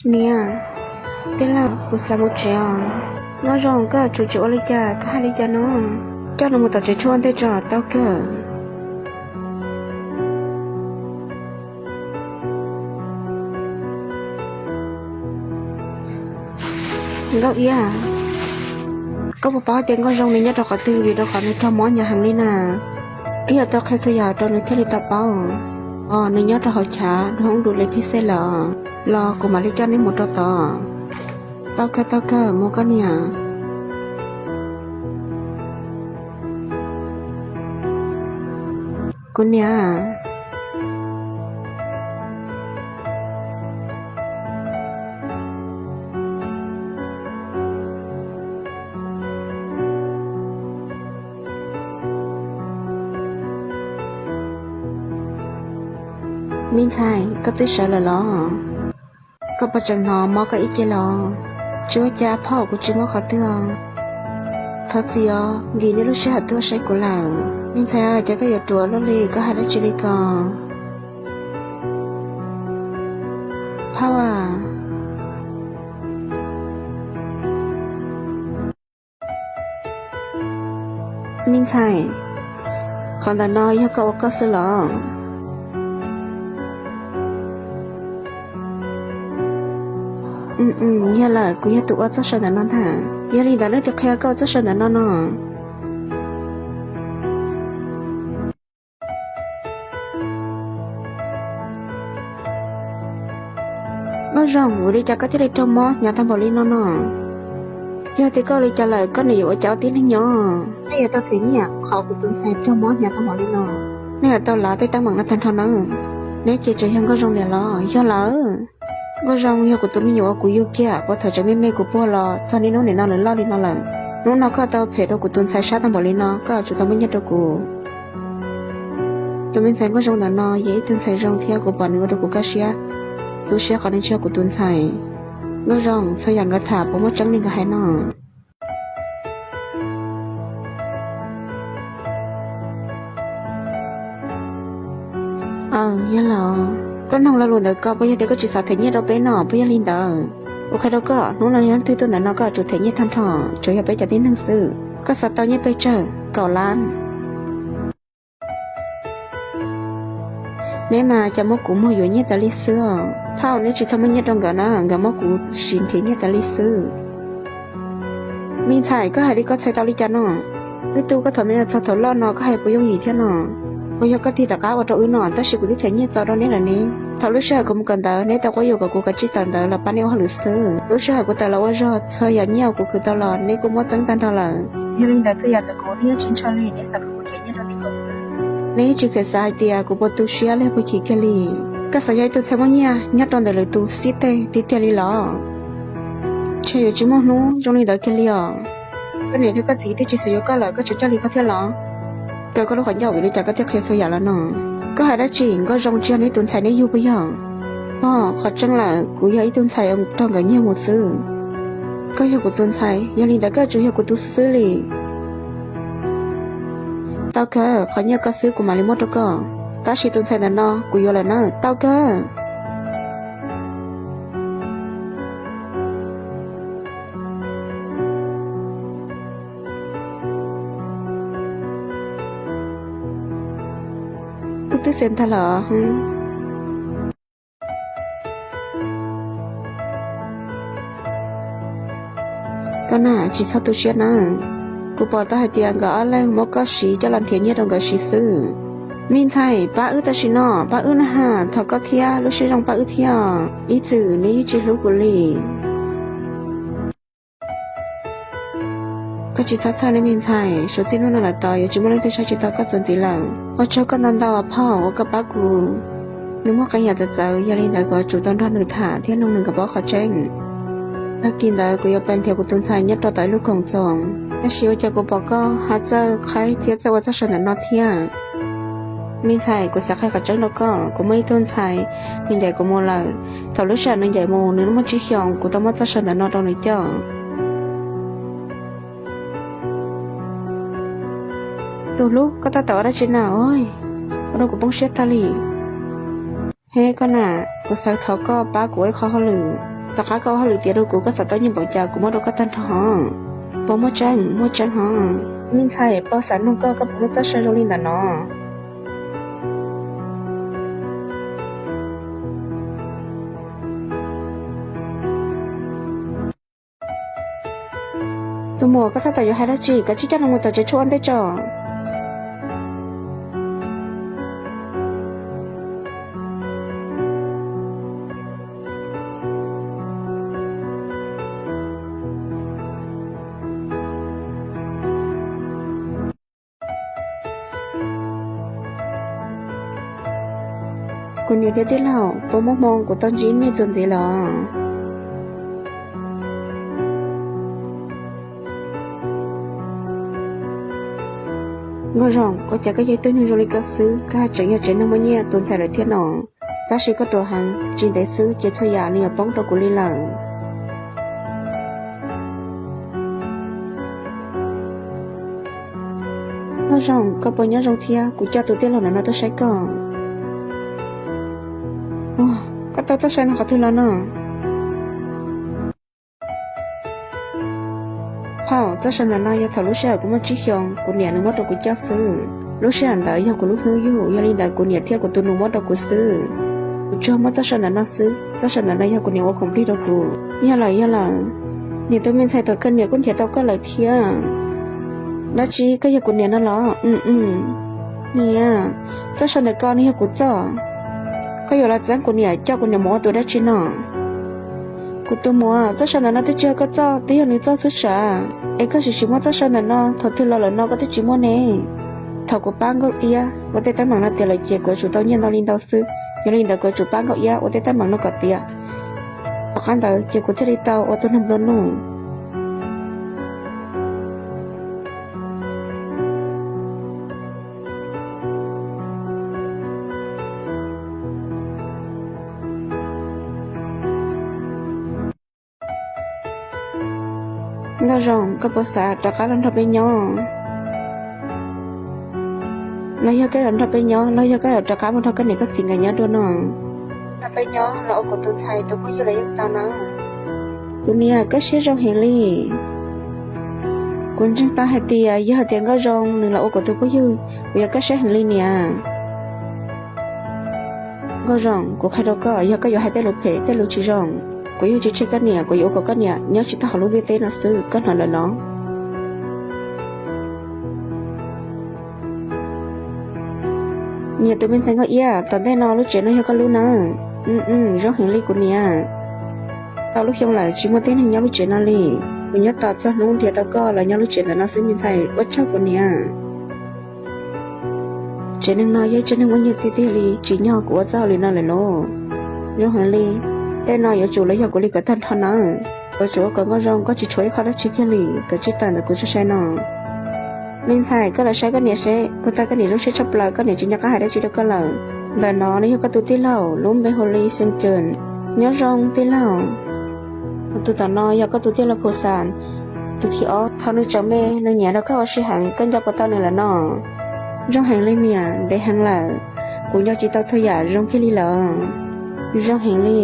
Niam, tij laug, kuv xav mus tsev os. Nkauj Zoo, koj yuav tsum tsis ua li cas, koj hais li cas no? Coj nws mus tom tsev tshuaj ua ntej tso, tau kawg. Nkauj Iab, koj puas paub tias Nkauj Zoo nws nyob rau qhov twg, vim rau qhov nws raug mob hnyav heev li na? Wb yuav tau qhia txhua yam rau nws thiaj li tau paub. Os, nws nyob rau hauv chav hoob du le phij xej lawm, los kuv mam li coj neb mus rau tod. Tau kawg, tau kawg, mus koj niam. Kuv niam. Me ntxhais, koj twb sawv lawm los? Koj puas tseem hnov mob koj ib ce los? Tsis ua cas phauj, kuv tsis mob qhov twg os. Thov txim os, nkim nej lub sij hawm tuaj saib kuv lawm. Me ntxhais, cas koj yuav ruam luaj li, koj hais dab tsi li ko? Phauj a. Me ntxhais, qhov ntawm no yog koj ua koj xwb los? Yog lawm, kuv yog tus ua txoj saw ntawm no ntag. Yog li ntawd leej twg qhia koj ua txoj saw ntawm no no? Nkauj Zoo, vim li cas koj thiaj li raug mob hnyav tag npaum li no no? Yog tias koj ua li cas lawm, koj nws yuav ua cas ua tib neeg nyob? Nej yuav tau them nyiaj qhov kuv tus ntxhais raug mob hnyav tag npaum li no. Nej yuav tau lav tej teeb meem no tag nrho nawb. Neb ces tseem yog Nkauj Zoo niam los? Yog lawm. Nkauj Zoo yog kuv tus me nyuam uas kuv yug kiag puag thaum tseem me me kuv puag los txog niaj hnub nim no nws loj li no lawm. Hnub no koj tau phem rau kuv tus ntxhais sab tag npaum li no, koj yuav tsum tau muaj nyiaj rau kuv. Tus me ntxhais Nkauj Zoo ntawm no yog ib tug ntxhais zoo thiab kuv pom nws ua rau kuv kaj siab. Tu siab qhov nws tsis yog kuv tus ntxhais. Nkauj Zoo, txhua yam nkawd tham puas muaj tseeb li nkawd hais no? Aw, yog los, koj noog lo lus ntawd ko puas yog tias koj tsis xav them nyiaj rau peb no? Puas yog li ntawd? Kuv qhia rau koj, hnub no yog leej twg tuaj ntawm no koj yuav tsum them nyiaj tag nrho, tsuas yog peb cov tib neeg xwb. Koj xav tau nyiaj pes tsawg, kaum lab. Neb mas cas muab kuv muag yuav nyiaj tas li xwb os. Phauj, neb tsis txhob muab nyiaj rau nkawd na, nkawd muab kuv siv nrhiav nyiaj tas li xwb. Me ntxhais, koj hais li koj txhais tau li cas no? Wb tu koj thaum me txog thaum loj no koj hais puas yooj yim thiab no? Puas yog koj tig rov qab ua rau wb no? Tab sis kuv twb them nyiaj txaus rau neb lawm ne. Thaum lub sij hawm kuv mus kawm ntawv, neb tau quab yuam kom kuv kav tsij tawm ntawv los pab neb ua hauj lwm xwb. Lub sij hawm kuv tawm los ua zog, txhua yam nyiaj uas kuv khwv tau los neb kuj muab txeeb tag nrho lawm. Yog li ntawd txhua yam ntawm kuv neb yeej tsis ntshaw li, neb xav kom kuv nrhiav nyiaj rau neb kom xwb. Neb yeej tsis kheev xav hais tias kuv puas tu siab los puas chim kiag li. Koj xav yog ib tug ntxhais muaj nyiaj nyob rau ntawm lwm tus xib teg tiag tiag li los? Ntshe yuav tsis muaj hnub zoo li ntawd kiag li os. Koj niam thiab koj txiv twb tsis xav yuav koj lawm, koj tseem coj li koj thiab los? Kawg koj lub qhov ncauj, vim li cas koj thiaj qhia txhua yam los no? Koj hais dab tsi? Nkauj Zoo tsis yog neb tus ntxhais neb yug puas yog? Os, qhov tseeb lawm, kuv yog ib tug ntxhais raug nkawd nyiag mus xwb. Koj yog kuv tus ntxhais, yog li ntawd koj yuav tsum yog kuv tus xwb xwb li. Tau kawg, qhov nyiaj koj xwb kuv mam li muab rau koj, tab sis tus ntxhais ntawm no kuv yuav lawm na, tau kawg. Wb twb xiam ntag los. Koj na, tsis txhob tu siab nawb. Kuv pom tau hais tias nkawd ob leeg muab koj siv coj los nrhiav nyiaj rau nkawd siv xwb. Me ntxhais, pab wb tam sim no, pab wb na has, thov koj thiab, lub siab zoo pab wb thiab. Ib txwm neb yeej tsis hlub kuv li. Koj tsis txhob txhawj ne me ntxhais, suav txij hnub no lawm tod yuav tsis muaj leej twg saib tsis taus koj txuas ntxiv lawm. Ua tsaug koj ntau ntau as phauj uas koj pab kuv. Nws muaj qee yam txawv txawv, yog li ntawd kuv yuav tsum tau nrog nws tham thiab nug nws kom paub qhov tseeb. Tag kis ntawd kuv yuav pais nrhiav kuv tus ntxhais nyob rau tom ib lub koom txoos, tab sis ua cas kuv pom koj ho txawj qhaib thiab txawj ua txoj saw ntawm no thiab. Me ntxhais, kuv xav qhia qhov tseeb rau koj, kuv muaj ib tug ntxhais, nws ncaim kuv mus lawm. Thaum lub sij hawm nws ncaim mus nws muaj tsib xyoos, kuv tau muab txoj saw ntawm no rau nws coj. Tus hlub, koj tab tom ua dab tsi na? Ua rau kuv poob siab tag li. He koj na, kuv xav thov koj pab kuv ua ib qho hauj lwm. Tom qab koj ua hauj lwm tiav rau kuv, koj xav tau nyiaj npaum cas kuv muab rau koj tag nrho hov. Puas muaj tseeb? Muaj tseeb hov. Me ntxhais, pog xav nug koj, koj puas muaj txoj saw zoo li ntawm no? Tus muam, koj tab tom yuav hais dab tsi? Koj cia li coj nws mus tom tsev tshuaj ua ntej tso. Kuv niam thiab tij laug, puas muaj hmoo kuv tau ntsib nej txuas ntxiv los? Nkauj Zoo, ua cas koj yog ib tug neeg zoo li koj xwb, koj haj tseem yog tsev neeg muaj nyiaj tus ntxhais lawm thiab no. Tab sis koj ruam heev, tsis ntev xwb ces txhua yam nws yuav poob rau kuv li lawm. Nkauj Zoo, koj puas nyob zoo thiab? Kuv coj tus tij laug ntawm no tuaj saib koj. Koj tau txoj saw no qhov twg los no? Phauj, txoj saw ntawm no yog thaum lub sij hawm kuv muaj tsib xyoos, kuv niam nws muab rau kuv coj xwb. Lub sij hawm ntawd yog kuv lub hnub yug, yog li ntawd kuv niam thiab kuv tus nus muab rau kuv xwb. Kuv tsuas muaj txoj saw ntawm no xwb, txoj saw ntawm no yog kuv niam ua khoom plig rau kuv. Yog lawm, yog lawm. Niam, tus me ntxhais tom koj niam kuj nrhiav tau koj lawm thiab. Dab tsi, koj yog kuv niam no los? Niam, txoj saw ntawm ko nws yog kuv txoj. Koj yuav los txeeb kuv niam, coj kuv niam mus ua tus dab tsi no? Kuv tus muam, txoj saw ntawm no twb tsis yog koj txoj, twb yog nws txoj xwb sav. Es koj tsis tsis muab txoj saw ntawm no thaum twg los lawm no koj twb tsis muab ne? Thaum kuv pab Nkauj Iab ua tej teeb meem no tiav lawm ces kuv yuav tsum tau nyiaj ntau li ntau xwb. Yog li ntawd kuv yuav tsum pab Nkauj Iab ua tej teeb meem no kom tiav. Tom qab ntawd ces kuv thiaj li tau ua tus neeg nplua nuj. Nkauj Zoo, koj puas xav rov qab los nrog peb nyob? Los yog koj yuav nrog peb nyob, los yog koj yuav rov qab mus nrog koj niam koj txiv nkawd nyob dua no? Nrog peb nyob los ua kuv tus ntxhais tus phooj ywg los yeej tau na. Kuv niam, koj siab zoo heev li. Kuv ntseeg tau hais tias yog hais tias Nkauj Zoo nws los ua kuv tus phooj ywg, kuv yuav kaj siab heev li niam. Nkauj Zoo, kuv qhia rau koj, yog koj yuav hais tej lus phem tej lus tsis zoo, kuv yeej tsis tseg koj niam, kuv yuav ua kom koj niam nyob tsis tau hauv lub ntiaj teb no xwb, koj hnov lawm los? Niam, tus me ntxhais Nkauj Iab, tom ntej no lub tsev no yog koj lub nawb. Zoo heev li kuv niam. Tau lub xyoo lawm tsis muaj tib neeg nyob lub tsev no li. Kuv nyob tos txog hnub nrhiav tau koj los nyob lub tsev ntawm no xwb me ntxhais, ua tsaug kuv niam. Tsev neeg no yog ib tsev neeg muaj nyiaj tiag tiag li, tsim nyog kuv ua txoj hauj lwm no lawm lauj. Zoo heev li, tej no yuav tsum los yog kuv li kom tag nrho nawb. Yuav tsum ua kom Nkauj Zoo koj tsis tshuav ib qho dab tsi kiag li, kom tsis tawm ntawm kuv sai sai no. Me ntxhais, koj los saib koj niam seb, puag ta koj niam zoo siab tshaj plaws, koj niam tsis nco qab hais dab tsi rau koj lawm. Ntawm no nws yog koj tus tij laug, lub npe hu li Xeev Txwm. Nyob zoo tij laug. Tus tom no yog koj tus tij laug Phu Xam, tus thib ob. Thaum nws tseem me nws nyiam rau koj ua si heev, koj nco puas tau nws lawm no? Zoo heev li niam, ntev heev lawm, kuv nco tsis tau txhua yam zoo kiag li lawm. Zoo heev li.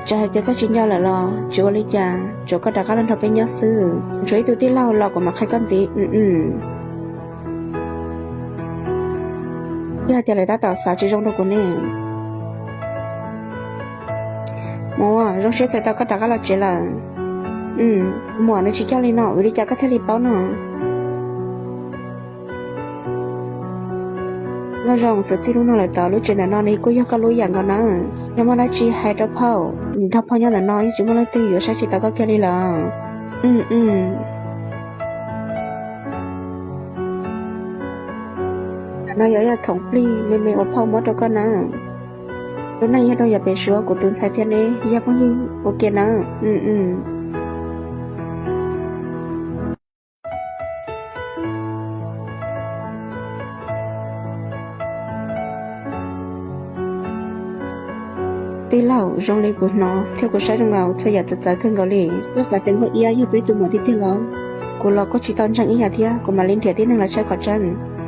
Txawm hais tias koj tsis nco lawm los tsis ua li cas, tsuas koj rov qab los nrog peb nyob xwb. Tshuav ib tug tij laug los kuv mam qhia koj ntxiv. Yog hais tias lawv tab tom xav tsis zoo rau kuv ne. Muam, zoo siab txais tau koj rov qab los tsev lawm. Muam, nws tsis coj li no, vim li cas koj thiaj li paub no? Nkauj Zoo, xyov txij lub no lawm tod lub tsev ntawm no nws kuj yog koj lub ib yam nkaus nawb. Yog muaj dab tsi hais rau phauj, nrog phauj nyob ntawm no yeej tsis muaj leej twg yuav saib tsis tau koj kiag li lawm. Ntawm no yog ib yam khoom plig me me uas phauj muab rau koj nawb. Lub neej yog rau yav pem suab, kuv tus ntxhais thiab neb yog phooj ywg ua ke nawb. Tij laug, zoo li kuv hnov thiab kuv saib zoo nkaus txhua yam txawv txawv kawg nkaus li. Koj xav tias Nkauj Iab yog peb tus muam tiag tiag los? Kuv los kuj tsis tau ntseeg ib yam thiab, kuv mam li nrhiav tib neeg los tshawb qhov tseeb.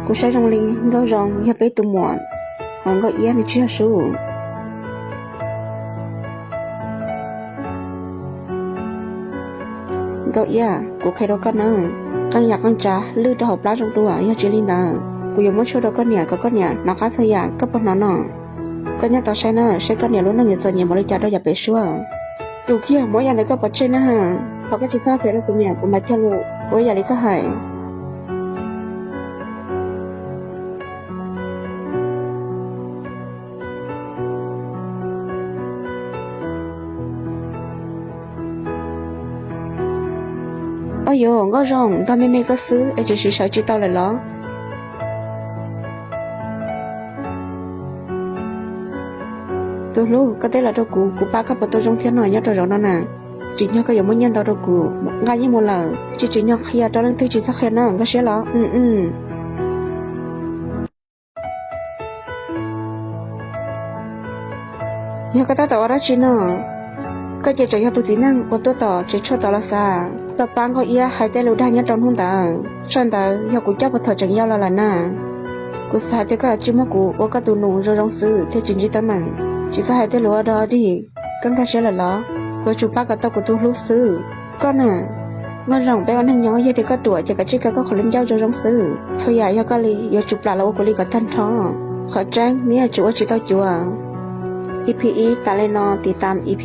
Kuv saib zoo li Nkauj Zoo yog peb tus muam, ho Nkauj Iab nws tsis yog Sub. Nkauj Iab, kuv qhia rau koj nawb, qee yam qee tsav lwj rau hauv plab zoo dua, yog tsis li ntawd kuv yuav muab tshuaj rau koj niam kom koj niam hnov qab txhua yam koj puas hnov no. Koj nyob tos saib na, saib koj niam lub neej yuav txom nyem npaum li cas rau yav pem suab. Tus kiag muab yam ntawd koj pov tseg na, thov koj tsis txhob phem rau kuv niam, kuv mam cog lus ua yam li koj hais. Au yos, Nkauj Zoo, ntog me me koj xwb es tseem siv sawv tsis tau lawm los? Tus hlub, koj teb los rau kuv, kuv pab koj puas tau zoo thiab no nyob rau zaum no na? Tsim nyog koj yuav muaj nyiaj ntau rau kuv, nqa yeej mus lawm, tsis tsim nyog qhia rau leej twg tsis txhob qhia na, nkag siab los? Yog koj tab tom ua dab tsi no? Koj ces tseem yog tus txiv neej uas tuaj tom tsev tshuaj tod los xav? Tau pab Nkauj Iab hais tej lus dag nyob rau hnub ntawd, tshuaj ntawd yog kuv coj puag thaum tseem yau los lawm na. Kuv xav hais tias koj yuav tsis muab kuv ua koj tus nus zoo zoo xwb thiaj tsis ntsib teeb meem. Tsis txhob hais tej lus ua dog dig, koj nkag siab lawm los? Kuv yuav tsum pab kom tau kuv tus hlub xwb. Koj na, Nkauj Zoo, peb ua neej nyob yog tias koj ruam ces kav tsij kaw koj qhov lub ncauj zoo zoo xwb. Txhua yam yog koj li, yuav tsum plam los ua kuv li kom tag nrho. Qhov tseeb nws yuav tsum ua tsis tau cuav. E P ib tas li no, tiv tas E P